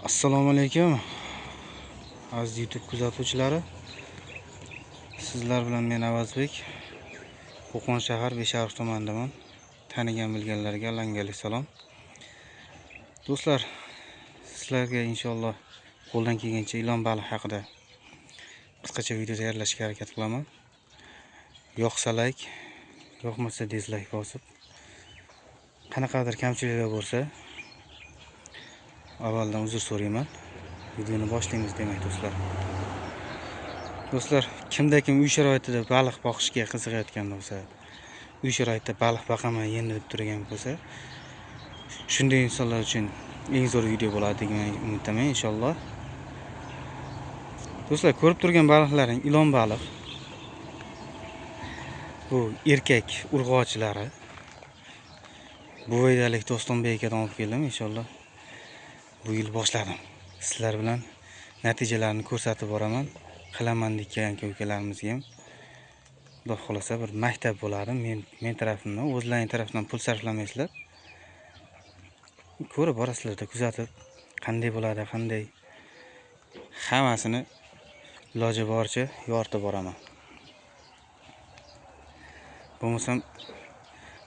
Assalomu alaykum aziz YouTube kuzatuvchilari. Sizlar bilan men Avazbek. Qo'qon shahar Beshariq tumanidaman. Tanigan bilganlarga alangalik salom. Do'stlar, sizlarga inshaalloh qo'ldan kelgancha ilon baliq haqida qisqacha video tayyorlashga harakat qilaman. Yoqsa like, yoqmasa dislike bosib, qanaqadir kamchiliklar bo'lsa avvaldan uzr so'rayman. Videoni boshlaymiz demak do'stlar. Do'stlar, kimda kim uy sharoitida baliq boqishga qiziqayotgan bo'lsa, uy sharoitida baliq boqaman endi deb turgan bo'lsa, shunday insonlar uchun eng zo'r video bo'ladi degan umiddaman inshaalloh. Do'stlar, ko'rib turgan baliqlaring ilon baliq. Bu erkak urg'ochilari. Buvaydalik Dostonbek akadan olib keldim inshaalloh. Bu yil boshladim. Sizlar bilan natijalarini ko'rsatib boraman. Qilaman degan aka-ukalarimizga ham Xudo xolasa bir maktab bo'ladi. Men tarafimdan, o'zlaring tarafdan pul sarflamaysizlar. Ko'rib borasizlarda, kuzatib qanday bo'ladi, qanday hammasini iloji boricha yoritib boraman. Bo'lmasam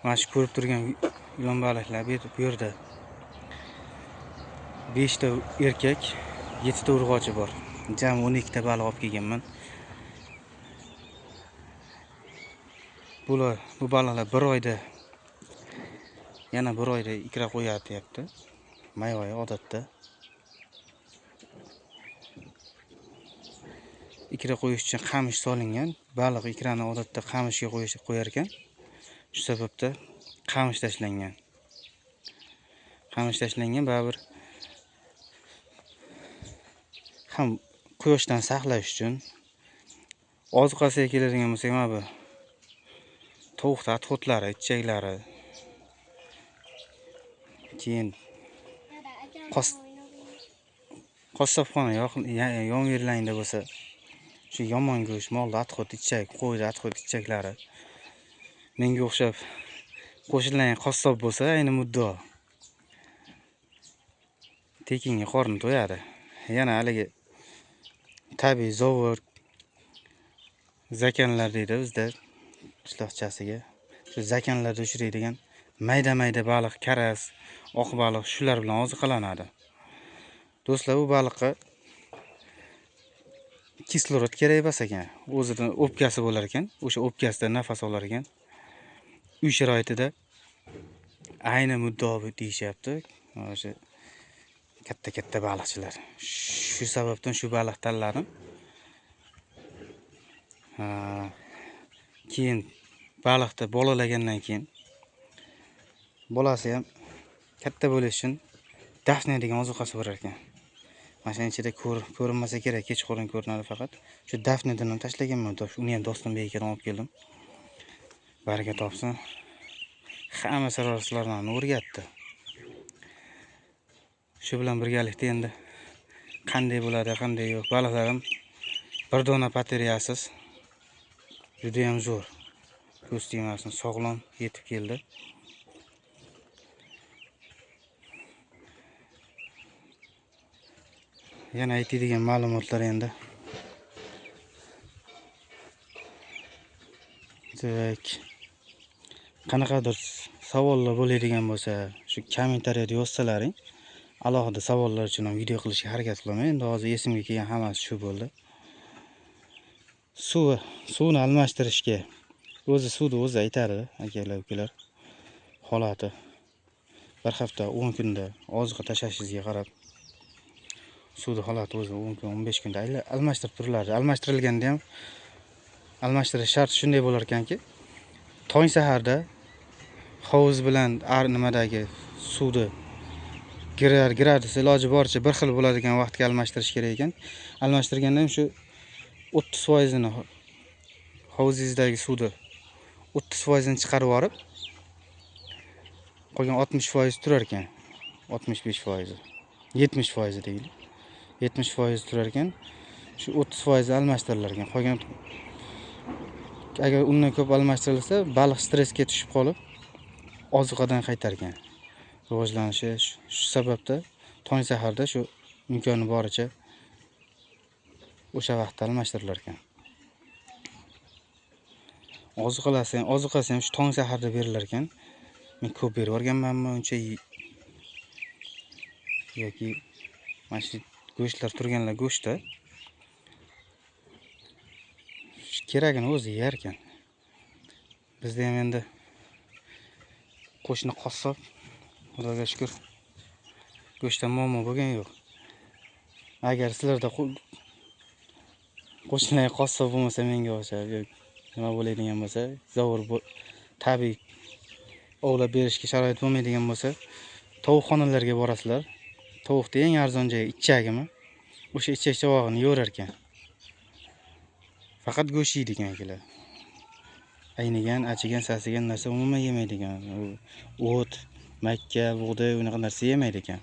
mana shu ko'rib turgan ilon baliqlar bu yerda 5 ta erkak, 7 ta urg'ochi bor. Jami 12 ta baliq olib kelganman. Bular, bu baliqlar bir oyda, yana bir oyda ikra qo'yadi deyapti. May oyi odatda. Ikra qo'yish uchun qamish solingan. Baliq ikrani odatda qamishga qo'yar ekan. Shu sababda qamish tashlangan. Qamish tashlangan baribir ham quyoshdan saqlash uchun. Ozuqasiga keladigan bo'lsak, mana bu tovuq atxotlari, ichaklari, keyin qassobxona yon yerlarida bo'lsa, shu yomon go'sht, molni atxot, ichak, qo'yni atxot, ichaklari. Menga o'xshab qo'shilgan qassob bo'lsa, ayni muddao tekinga qorni to'yadi. Yana haligi tabiiy zovur zakanlar deydi bizda qishloqchasiga. Shu zakanlarda uchraydigan mayda-mayda baliq, karas, oq baliq shular bilan oziqlanadi. Do'stlar, bu baliqqa kislorod kerak emas ekan. O'zidan o'pkasi bo'lar ekan, o'sha o'pkasidan nafas olar ekan. Uy sharoitida ayni muddao deyishyapti. Mana shu katta-katta baliqchilar. Shu sababdan shu baliq tanladim. Keyin baliqni bolalagandan keyin bolasi ham katta bo'lish uchun dafna degan ozuqasi bo'lar ekan. Mana shuning ichida ko'rinmasa kerak, kechqurun ko'rinadi faqat. Shu dafnadan ham tashlaganman, uni ham Dostonbek akadan olib keldim. Baraka topsin. Hamma sirlarni o'rgatdi. Shu bilan birgalikda endi qanday bo'ladi, qanday yo'q. Baliqlarim bir dona pateriyasiz. Juda ham zo'r. Ko'z tegmasin, sog'lom yetib keldi. Yana aytadigan ma'lumotlar endi. Demak, qanaqadir savollar bo'ladigan bo'lsa, shu kommentariyada yozsalaring, alohida savollar uchun ham video qilishga harakat qilaman. Endi hozir esimga kelgan hammasi shu bo'ldi. Suvni almashtirishga o'zi suvni o'zi aytadi akalar, ukalar. Holati bir hafta 10 kunda oziqa tashlashingizga qarab suvni holati o'zi 10 kun, 15 kunda almashtirib turiladi. Almashtirilganda ham almashtirish sharti shunday bo'lar ekanki, tong saharda hovuz bilan nimadagi suvni gradus iloji boricha bir xil bo'ladigan vaqtga almashtirish kerak ekan. Almashtirganda ham shu 30%ni hovuzingizdagi suvni 30%ni chiqarib yuborib, qolgan 60% turar ekan. 65%, 70% deylik. 70% turar ekan. Shu 30% almashtirilar ekan. Qolgan agar undan ko'p almashtirilsa, baliq stressga tushib qolib, ozuqadan qaytar ekan. Rivojlanishi shu sababda tong saharda shu Imkoni boricha o'sha vaqtda almashtirilar ekan. Oziqasi ham shu tong saharda berilar ekan. Men ko'p berib yuborganmanmi uncha yoki mana shu go'shtlar turganlar go'shtda keragini o'zi yer ekan. Bizda ham endi qo'shni qassob, Xudoga shukr, go'shtdan muammo bo'lgani yo'q. Agar sizlarda qo'shnilar qassob bo'lmasa menga o'xshab yoki nima bo'ladigan bo'lsa, zovur tabiiy ovlab berishga sharoit bo'lmaydigan bo'lsa, tovuqxonalarga borasizlar. Tovuqni eng arzon joyi ichagimi? O'sha ichak chavog'ini yerar ekan. Faqat go'sht yeydi ekan akalar. Aynigan, achigan, sasigan narsa umuman yemaydi ekan. O't, makka, bug'doy unaqa narsa yemaydi ekan.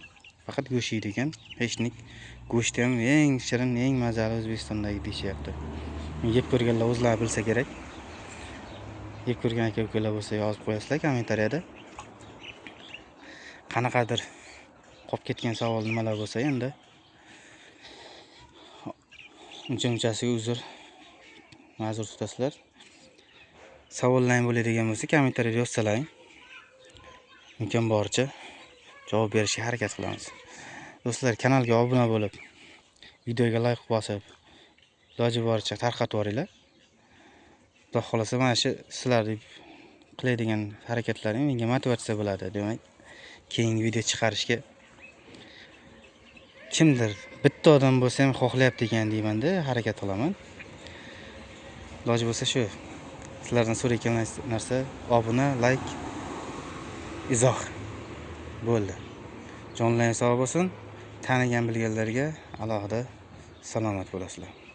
Faqat go'sht yeydi ekan. Hechnik go'shti ham eng shirin, eng mazali O'zbekistondagi deyishyapti. Yeb ko'rganlar o'zlari bilsa kerak. Yeb ko'rgan aka-ukalar bo'lsa yozib qo'yasizlar kommentariyada. Qanaqadir qolib ketgan savol nimalar bo'lsa endi uncha-munchasiga uzr, ma'zur tutasizlar. Savollaring bo'ladigan bo'lsa kommentariyada yozsalaring, imkon boricha javob berishga harakat qilamiz. Do'stlar, kanalga obuna bo'lib, videoga like bosib, iloji boricha tarqatib yuboringlar. Xudo xolasa mana shu sizlarning qiladigan harakatlaring menga motivatsiya bo'ladi. Demak, keyingi video chiqarishga kimdir bitta odam bo'lsa ham xohlayapti ekan deymanda, harakat qilaman. Iloji bo'lsa shu sizlardan so'rayotgan narsa obuna, like, izoh bo'ldi. Jonlaring sog' bo'lsin. Tanigan bilganlarga alohida salomat bo'lasizlar.